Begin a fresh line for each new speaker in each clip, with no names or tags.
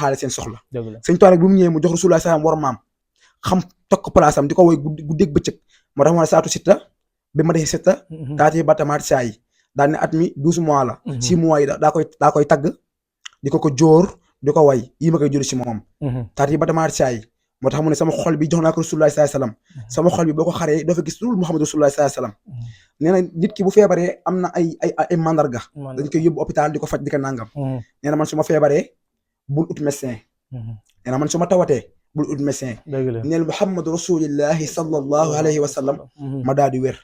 xaale seen soxla sëñ Tuubaa nag bi mu ñëwee mu jox Rasulullah salaam war maam xam toog ko place am di ko woy guddeeg bëccëg moo tax mu ne saatu sitta bi ma dee sitta taati batamaat saa yi daal ne at mi 12 mois la 6 mois yi daa koy tagg di ko jóor di ko way yi ma koy jóor si moom taati batamaat saa yi moo tax mu ne sama xol bi jox naa ko Rasulullah salaam sama xol bi boo ko xaree doo fa gis lu Muhammad Rasulullah salaam nee na nit ki bu feebaree am na ay mandarga dañ koy yóbbu hôpital di ko faj di ko nangam nee na man su ma feebaree bul ut médecin nee na man su ma tawatee bul ut médecin neel Muhammad Rasulillahi sallallahu alayhi wa sallam ma daal di wér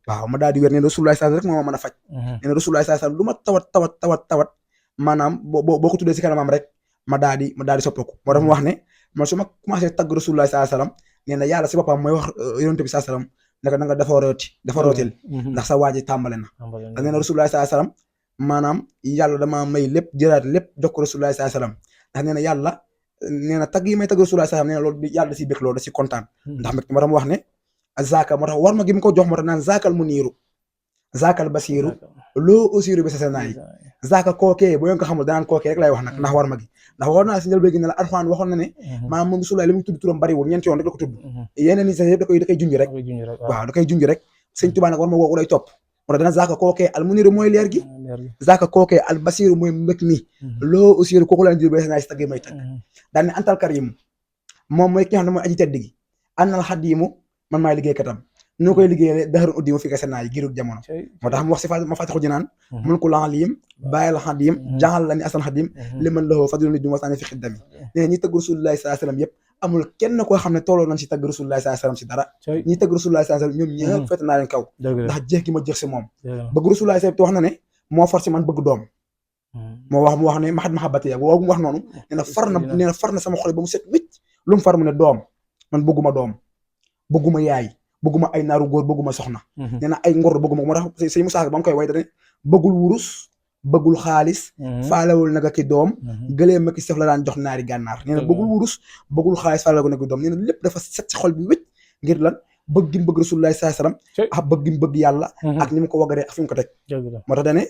waaw ma daal di wér nee na Rasulullah salaam rek moo ma mën a faj nee na Rasulullah salaam lu ma tawat maanaam boo ko tuddee si kanamam rek ma daal di soppeeku moo tax mu wax ne man su ma commencé tagg Rasulullah salaam nee na yàlla si boppam mooy wax yonent bi salaam naka na nga defarootil ndax sa waaji tàmbale na da nee na Rasulullah salaam maanaam yàlla dama may lépp jëlaat lépp jox ko Rasulullah salaam ndax nee na yàlla nee na tagg yi may tagg Rasulullah salaam nee na loolu yàlla da si bëgg loolu da si kontaan ndax moo tax mu wax ne zaka moo tax war ma gi mu ko jox moo tax naan zakal mu niiru zakal basiiru loo aussiru bi sa naay zaka kookee bu ngeen ko xamul danaan kookee rek lay wax nag ndax war ma gi ndax waxoon naa si njëlbéen gi ne la Alxuraan waxoon na ne maanaam moom Rasulullah li mu tudd turam bariwul ñeenti yoon rek la ko tudd yeneen yi sax yëpp da koy junj rek waaw da koy junj rek sëñ Tuubaa nag war ma woowu lay topp moo tax dana zaka kookee al muniru mooy leer gi zaka kookee al basiiru mooy mbëkk mi loo aussiru kooku laan jur bi sa naay si tagg may tagg daan ne antal karimu moom mooy ki nga xam ne mooy aji tedd gi annal xadiimu man maay liggéey katam noo koy liggéeyee daxaru uddi ma fi ka senaa yi giirug jamono moo tax mu wax si ma fàttixu ji naan mun ko lalim bàyyil xadim jaxal la ni asan xadim li man laxoo fadlu ni du ma sànni fi xiddami nee ñi tagg Rasulullah sallallahu alayhi wasallam yëpp amul kenn koo xam ne tolloo nañ si tagg Rasulullah sallallahu alayhi wasallam si dara ñi tagg Rasulullah sallallahu alayhi wasallam ñoom ñëpp fete naa leen kaw ndax jeex gi ma jeex si moom bëgg Rasulullah sallallahu wax na ne moo far si man bëgg doom mu wax ne maxat mahabati ya woogu mu wax noonu nee na far na sama xol ba mu set wicc lu mu far mu ne doom man bëgguma doom bëgguma yaay bëgguma ay naaru góor bëgguma soxna nee na ay ngor bëgguma moo tax sëñ Musaa ba mu koy way dane bëggul wurus bëggul xaalis faalewul naka ki doom gëlee ma ki sëf la daan jox naari gànnaar nee na bëggul wurus bëggul xaalis faalewul naka ki doom nee na lépp dafa set ci xol bi wécc ngir lan bëgg gi mu bëgg Rasulullah sallallahu alayhi wasallam ak bëgg gi mu bëgg yàlla ak ni mu ko wagaree ak fi mu ko teg moo tax dane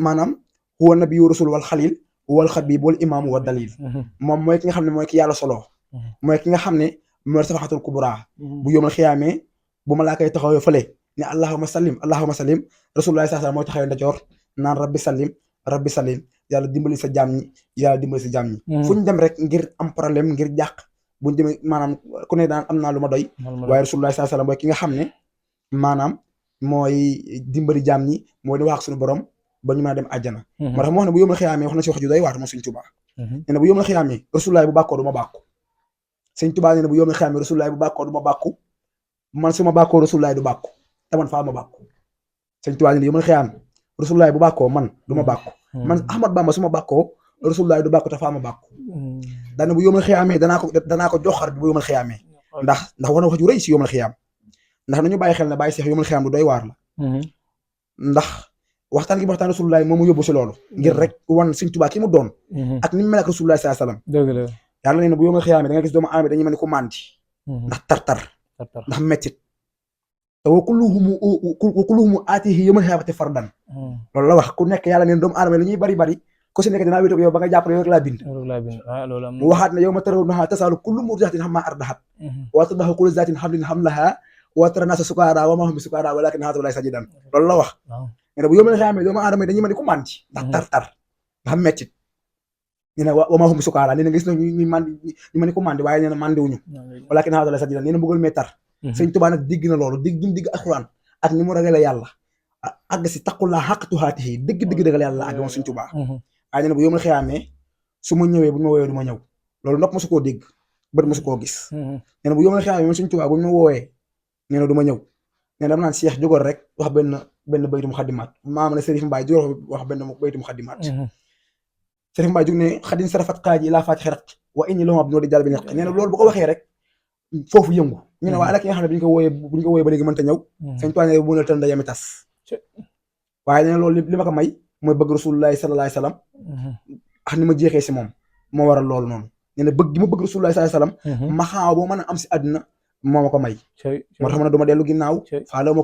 maanaam huwa nabiyyu rasul wal xalil wal xabib wal imam wa dalil moom mooy ki nga xam ne mooy ki yàlla solo mooy ki nga xam ne mooy safaxatul kubra bu yóomal xiyaamee bu ma laa koy taxawee fële ne allahumma sallim Rasulullah sallallahu alayhi wasallam mooy taxawee ndajoor naan rabbi sallim yàlla dimbali sa jaam ñi fu ñu dem rek ngir am problème ngir jàq buñ demee maanaam ku ne daan am naa lu ma doy waaye Rasulullah sallallahu alayhi wasallam mooy ki nga xam ne maanaam mooy dimbali jaam ñi mooy di wax suñu borom ba ñu mën a dem àjjana moo tax mu wax ne bu yóomal xiyaamee wax na si wax ju doy waar moom Sëñ Tuubaa nee na bu yóomal xiyaamee Rasulullah bu bàkkoo du ma bàkku Sëñ Tuubaa nee na bu yóomal xiyaamee Rasulullah bu bàkkoo du ma bàkku man su ma bàkkoo Rasulullah du bàkku te man faa ma bàkku Sëñ Tuubaa ne yomal xiyaam Rasulullah bu bàkkoo man du ma bàkku man Ahmad Bamba su ma bàkkoo Rasulullah du bàkku te faa ma bàkku daane bu yomal xiyaamee danaa ko jox xar bi bu yomal xiyaamee ndax war na wax ju rëy si yomal xiyaam ndax nañu bàyyi xel ne bàyyi seex yomal xiyaam du doy waar la ndax waxtaan gi waxtaan Rasulullah moom mu yóbbu si loolu ngir rek wan Sëñ Tuubaa ki mu doon ak ni mu mel ak Rasulullah sallallahu alayhi wasallam yàlla nee na bu yomal xiyaamee da nga gis doomu aadama dañuy mel ni ku màndi ndax tar ndax mettit te wa kulluhum aatihi yawmal qiyaamati fardan loolu la wax ku nekk yàlla neen doomu aadama li ñuy bari ku si nekk dinaa wéetoog yow ba nga jàpp ne rek laa bind mu waxaat ne yawma tarawnahaa tas'alu kullu murdi'atin ammaa arda'at wa tada'u kullu zaatin hamlin hamlahaa wa tara naasa sukaaraa wa maa hum bi sukaaraa walaakinna azaaballaahi shadiid loolu la wax nee na bu yawmal qiyaamati doomu aadama dañuy mel ni ku màndi ndax tar ndax mettit nee na wa maa hum bi sukaaraa nee na gis na ñu mel ni ku màndi waaye nee na màndiwuñu walaakinna azaaballaahi shadiid nee na mbugal mee tar Sëñ Tuubaa nag digg na loolu digg alxuraan ak ni mu ragale yàlla àgg si taqullaaha haqqa tuqaatihi digg ragal yàlla àgg moom Sëñ Tuubaa waaye nee na bu yawmal xiyaamee su ma ñëwee bu ñu ma woowee du ma ñëw loolu nopp mosu koo dégg bët mosu koo gis nee na bu yawmal xiyaamee moom Sëñ Tuubaa bu ñu ma woowee nee na du ma ñëw nee na dama naan Seex jógal rek wax benn baytu muxaddimaat maam ne Sërif Mbaay jógal wax benn baytu muxaddimaat Sërif Mbaay jóg ne xadin sarafat xaaji ilaa faatixi raq wa inni lahum abdun di jàll bi ñaq nee na loolu bu ko waxee rek foofu yëngu ñu ne waaye la ki nga xam ne bu ñu ko wooyee ba léegi mënta ñëw Sëñ Tuubaa ne bu ne tën da yami tas waaye nee na loolu li ma ko may mooy bëgg Rasulullahi sallallahu alayhi wasallam ak ni ma jeexee si moom moo waral loolu noonu nee na bëgg gi ma bëgg Rasulullahi sallallahu alayhi wasallam ma xaaw boo mën a am si àdduna moo ma ko may moo tax ma ne du ma dellu ginnaaw faalewu ma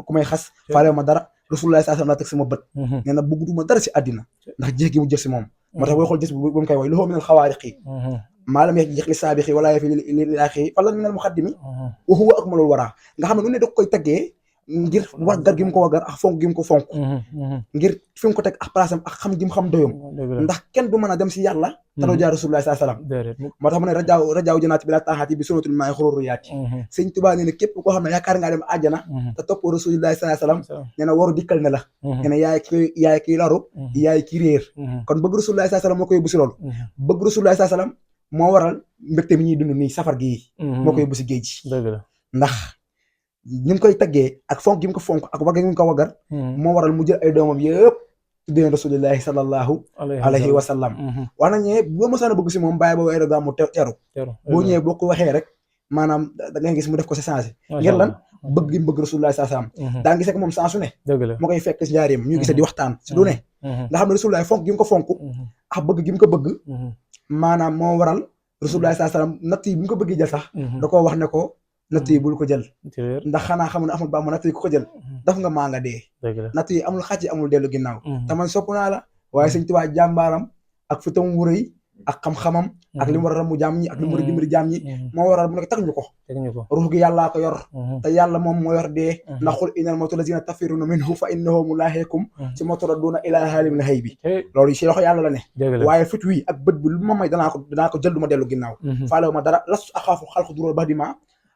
ku may xas faalewu ma dara rasulullah sallallahu alayhi wasallam laa teg sama bët nee na bëggutuma dara si àddina ndax jeex gi mu jeex si moom moo tax booy xool gis bu mu koy way loxoo minal xawaariqi maa lam jeex li saabixi wala yafi li axi falan minal muqaddimi wa huwa akmalul wara nga xam ne nu ne da koy taggee ngir waggar gi mu ko waggar ak fonk gi mu ko fonk ngir fi mu ko teg ak palaasam ak xam gi mu xam doyom ndax kenn du mën a dem si yàlla te doo jaar rasulullah sallallahu alayhi wasallam moo tax mu ne rajaaw janaati bi la taaxaati bi sunatul maay xuróoru yaati sëñ Tuubaa nee na képp koo xam ne yaakaar ngaa dem àjjana te topp rasulullah sallallahu alayhi wasallam nee na waru dikkal ne la nee na yaay kii laru yaay kii réer kon bëgg rasulullah sallallahu alayhi wasallam moo ko yóbbu si loolu bëgg rasulullah sallallahu alayhi wasallam moo waral mbégte mi ñuy dund nii safar gii moo ko yóbbu si géej ndax ñu ngi koy taggee ak fonk gi mu ko fonk ak waggar gi mu ko waggar moo waral mu jël ay doomam yëpp tuddee rasulillahi sallallahu alayhi wa sallam wax nañ ne boo mosaan a bëgg si moom bàyyi ba weeru gàmmu teru boo ñëwee boo ko waxee rek maanaam da ngay gis mu def ko si changé ngir lan bëgg gi mu bëgg rasulillahi sallallahu alayhi wa sallam daa gisee ak moom saa su ne moo koy fekk si njaareem ñu gisee di waxtaan si lu ne nga xam ne rasulillahi fonk gi mu ko fonk ak bëgg gi mu ko bëgg maanaam moo waral rasulillahi sallallahu alayhi wa sallam natt yi bi mu ko bëggee jël sax da koo wax ne ko natt yi bul ko jël ndax xanaa xamul ne Ahmadu Bamba natt yi ku ko jël daf nga maa nga dee natt yi amul xàcc amul dellu ginnaaw te man sopp naa la waaye Sëñ Tuubaa jàmbaaram ak fitam wu rëy ak xam-xamam ak li mu war a ramu jaam ñi ak li mu war a dimbali jaam ñi moo waral mu ne teg ñu ko ruux gi yàllaa ko yor te yàlla moom moo yor dee ndax qul innal mawta lazina tafirruuna minhu fa innahu mulaaqiikum summa turadduuna ilaa aalimil ghaybi loolu si loxo yàlla la ne waaye fit wi ak bët bi lu ma may danaa ko jël du ma dellu ginnaaw faalewu ma dara lastu axaafu xalqa duróor bax di ma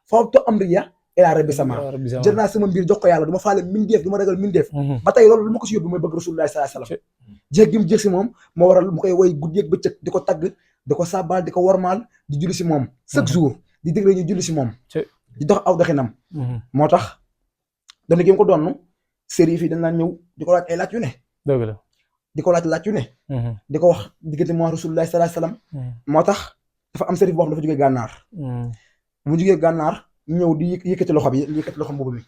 fawtu amriya ilaa rabbi sama jël naa sama mbir jox ko yàlla du ma faale mindeef du ma ragal mindeef ba tey loolu lu ma ko si yóbbu mooy bëgg rasulullah sallallahu alayhi wasallam jéeg gi mu jéeg si moom moo waral mu koy woy guddi ak bëccëg di ko tagg di ko sàbbaal di ko wormaal di julli si moom chaque jour di digle ñu julli si moom di dox aw doxinam moo tax doon gi mu ko doon sérif yi dañ naan ñëw di ko laaj ay laaj yu ne di ko laaj yu ne di ko wax diggante moo rasulullah sallallahu alayhi wasallam moo tax dafa am sérif boo xam dafa jógee gànnaar mu jógee gànnaar ñëw di yëkkati loxo bi yëkkati loxo mbubb bi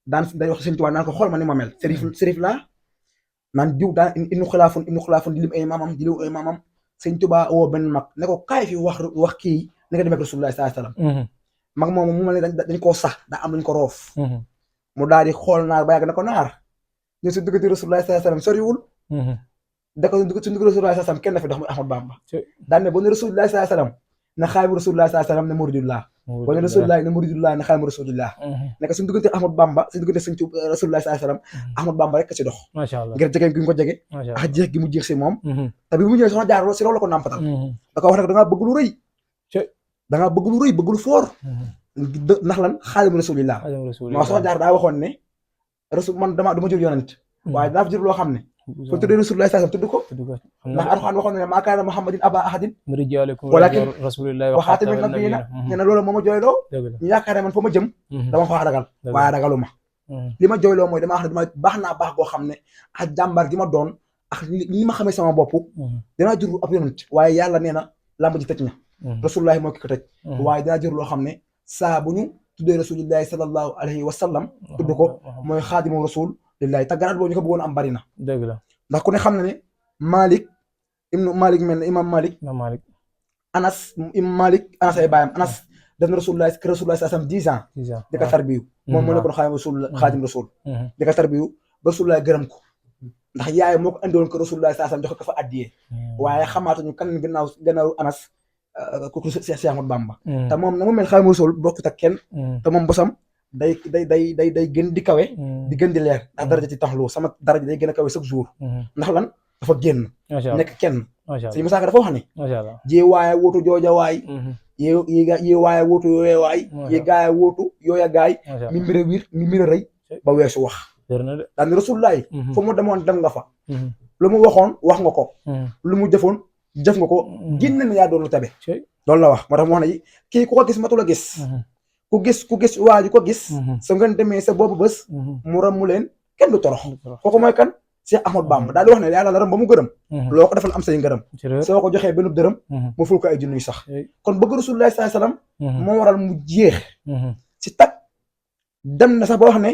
daan day wax Sëñ Tuubaa naan ko xool ma ni ma mel sérif laa naan diw daan ibnu xilaafun di lim ay maamam di lim ay maamam Sëñ Tuubaa woo benn mag ne ko kaay fi wax kii ne nga demee ak rasulullah sallallahu alayhi wasallam mag moomu mu mel ne dañ koo sax daa am lañ ko roof mu daal di xool naar ba yàgg ne ko naar ñu su diggante rasulullah sallallahu alayhi wasallam soriwul da ko su digg rasulullah sallallahu alayhi wasallam kenn na fi dox muy Ahmadu Bamba daan ne boo ne rasulullah sallallahu alayhi wasallam na xaaymu rasulullah sallallahu alayhi wasallam ne muridullah boo ne rasulullah ne muridullah ne xaaymu rasulullah nekk suñu diggante Ahmadu Bamba suñu diggante sëñ rasulullah sallallahu alayhi wasallam Ahmadu Bamba rek ci dox ngir jege gi ñu ko jege ak jeex gi mu jeex si moom te bi mu ñëwee soxna jaar si loolu la ko nàmpatal da ko wax ne da ngaa bëgg lu rëy da ngaa bëgg lu rëy bëgg lu foor ndax lan xaadimu rasulillah maa soxna jaar daa waxoon ne rasul man dama jël yonent waaye dinaa fi jël loo xam ne ko tuddee rasulullah sallallahu alayhi wasallam tudd ko ndax Alxuraan waxoon ne maa kaana Muhammadin aba ahadin walakin wa xaatamin nabiyyiina nee na loolu moo ma jooyloo ñu yaakaar ne man fa ma jëm dama fa ragal waaye ragaluma li ma jooyloo mooy dama wax ne dama baax naa baax goo xam ne ak jàmbaar gi ma doon ak li ma xamee sama bopp dinaa jur ab yonent waaye yàlla nee na làmb ji tëj na rasulullah moo ki ko tëj waaye dinaa jur loo xam ne saa bu ñu tuddee rasulillahi sallallahu alayhi wa sallam tudd ko mooy xaadimu rasul lillahi te garaat boobu ñu ko bëggoon am bari na ndax ku ne xam na ne Malik ibnu Malik mel na imam Malik Anas ay baayam Anas def na rasulullah sallam 10 ans di ko tarbiyu moom moo nekkoon xaadim rasul di ko tarbiyu ba rasulullah gërëm ko ndax yaay moo ko andiwoon ko rasulullah sallam joxe ko fa addiyee waaye xamaatuñu kan gannaaw Anas ku Cheikh Ahmadou Bamba te moom na mu mel xaadim rasul bokkut ak kenn te moom bosam day gën di kawe di gën di leer ndax daraja ci taxlu sama daraja day gën a kawe chaque jour ndax lan dafa génn nekk kenn sëñ Musaa Ka dafa wax ne jee waaye wóotu jooja waay yi waaye wóotu yooya waay yi gaaya wóotu yooya gaay mi mbir a wiir mi mbir a rëy ba weesu wax daal ni rasulullaay fa mu demoon dem nga fa lu mu waxoon wax nga ko lu mu jëfoon jëf nga ko génn na yaa doon lu tabe loolu la wax moo tax mu wax ne kii ku ko gis matul a gis ku gis waa ji ko gis sa ngeen demee sa boobu bés mu ram mu leen kenn du torox kooku mooy kan Cheikh Ahmadou Bamba daal di wax ne yàlla la ram ba mu gërëm loo ko defal am say ngërëm soo ko joxee benn dërëm mu ful ko ay junniy sax kon bëgg rasulullah sallallahu alayhi wasallam moo waral mu jeex si tag dem na sax ba wax ne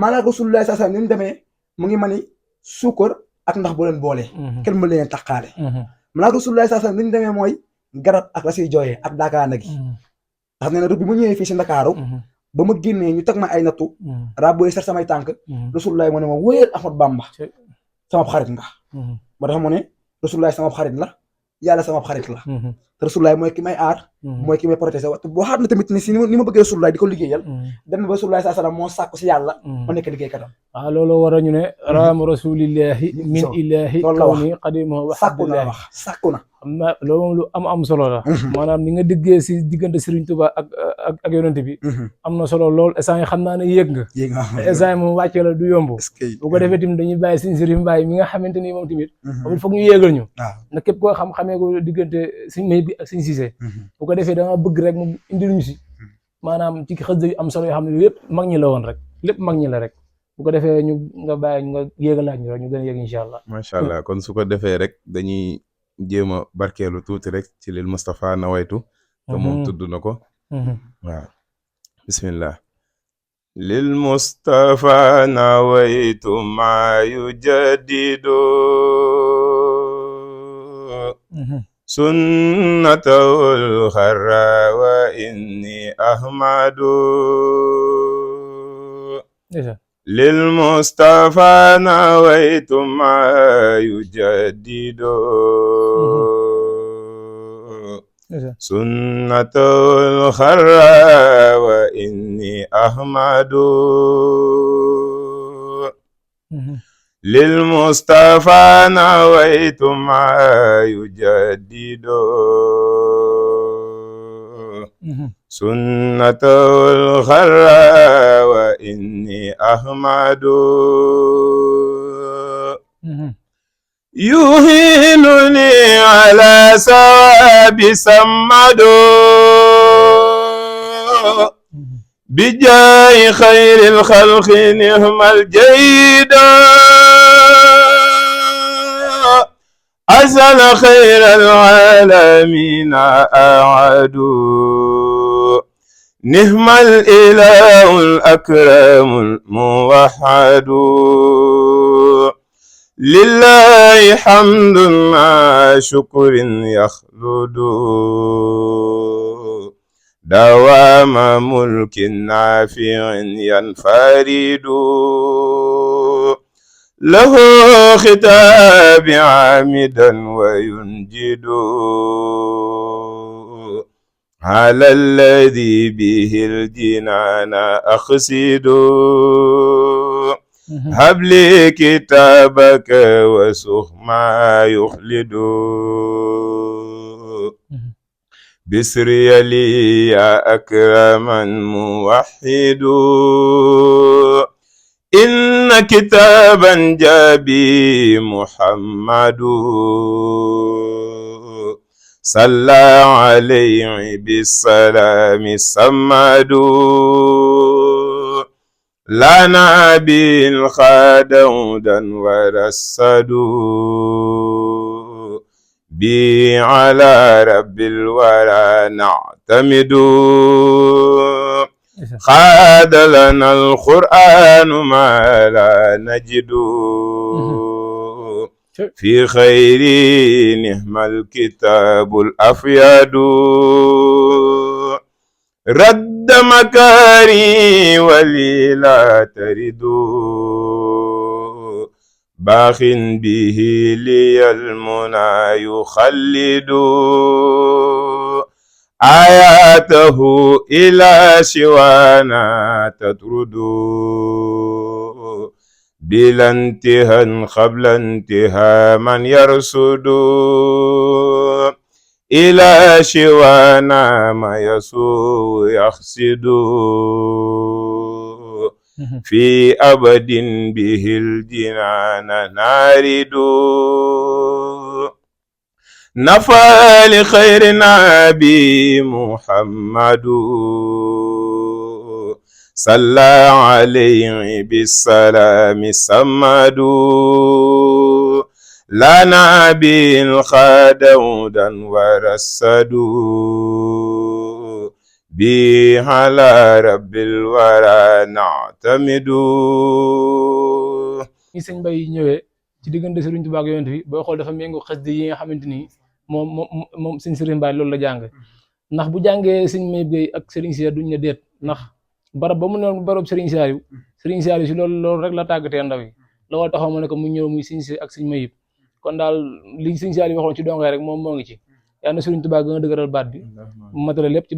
mala rasulullah sallallahu alayhi wasallam ni mu demee mu ngi mani suukar ak ndax bu leen boole kenn mu leen taqaale mala rasulullah sallallahu alayhi wasallam ni mu demee mooy garab ak la siy jooyee ak daakaana gi ndax nee na rëbb bi mu ñëwee fii si Ndakaaru ba ma génnee ñu teg ma ay nattu rabboy sar samay tànk Rasulullah mu ne ma wóyal Ahmad Bamba sama xarit nga ba tax mu ne Rasulullah sama xarit la yàlla sama xarit la te Rasulullah mooy ki may aar mooy ki may protéger waxaat na tamit ni si ni ma bëggee Rasulullah di ko liggéeyal dem na ba Rasulullah saa sallam moo sàkku si yàlla ma nekk liggéey katam
waaw loolu war a ñu ne raam rasulillahi min ilahi kawni qadimu
sàkku na wax sàkku na
xam na loolu moom lu am solo la maanaam ni nga diggee si diggante Serigne Touba ak yonent bi am na solo lool instant yi xam naa ne yéeg nga instant yi moom wàccee la du yomb bu ko defee tamit dañuy bàyyi Serigne Serigne Mbaye mi nga xamante ni moom tamit moom il faut ñu yéegal ñu na képp koo xamee ko diggante Serigne May bi ak Serigne Cissé bu ko defee dama bëgg rek mu indil ñu si maanaam ci xëj yu am solo yoo xam ne lépp mag ñi la woon rek lépp mag ñi la rek bu ko defee ñu nga bàyyi nga yéegalaat ñu rek ñu gën a yéeg incha allah
macha allah kon su ko defee rek dañuy jéem a barkeelu tuuti rek ci lil Moustapha nawaytu te moom tudd na ko waaw bismillah lil Moustapha nawaytu maa yujaddidu sunnatahul xarra wa inni ahmadu lil Mustafa nawaytu ma yujaddidu sunnatul xarra wa inni ahmadu lil Mustafa nawaytu ma yujaddidu sunnatul xarra wa inni ahmadu yuhinuni ala sawabi sammadu bijaahi xayril xalqi nihmal jayda asal xayral aalamiina aadu nihmal ilaahul akramul muwahhadu lillahi hamdun maa shukrin yaxludu dawaama mulkin naafi'in yanfaridu lahu xitaabi aamidan wa yunjidu ala alladi bihil jinaana aqsidu habli kitaabaka wa suxma yuxlidu bisriya li ya akraman muwaxidu inna kitaaban jaabi muhammadu salla alayhi bisalaami sammadu lana bil xadawdan warasadu bi ala rabbil wara na'tamidu xaada lana alqur'anu ma la najidu fi xayri nihmal kitaabul afyadu رد مكاري ولي لا تردوا باخ به لي المنى يخلد آياته إلى شوانا تطرد بلا انتهى قبل انتهى من يرصد إلى شوانا ما يسوء يخسد في أبد به الجنان نارد نفى لخير نبي محمد صلى عليه بالسلام سمد لنا بالخدودا ورسدوا به على رب الورى نعتمدوا.
ni sëñ Bay ñëwee ci diggante Serigne Touba ak Yonent bi booy xool dafa méngoo xasida yi nga xamante ni moom sëñ Serigne Bay loolu la jàng ndax bu jàngee sëñ May Bay ak Serigne Sia duñ ne déet ndax barab ba mu ne barab Serigne Saliou si loolu rek la tàggatee ndaw yi looloo taxaw ma ne ko mu ñëw muy Serigne si ak Serigne Mayib kon daal li Serigne Saliou waxoon ci dongaay rek moom moo ngi ci yàlla na Serigne Touba gën a dëgëral baat bi matale lépp ci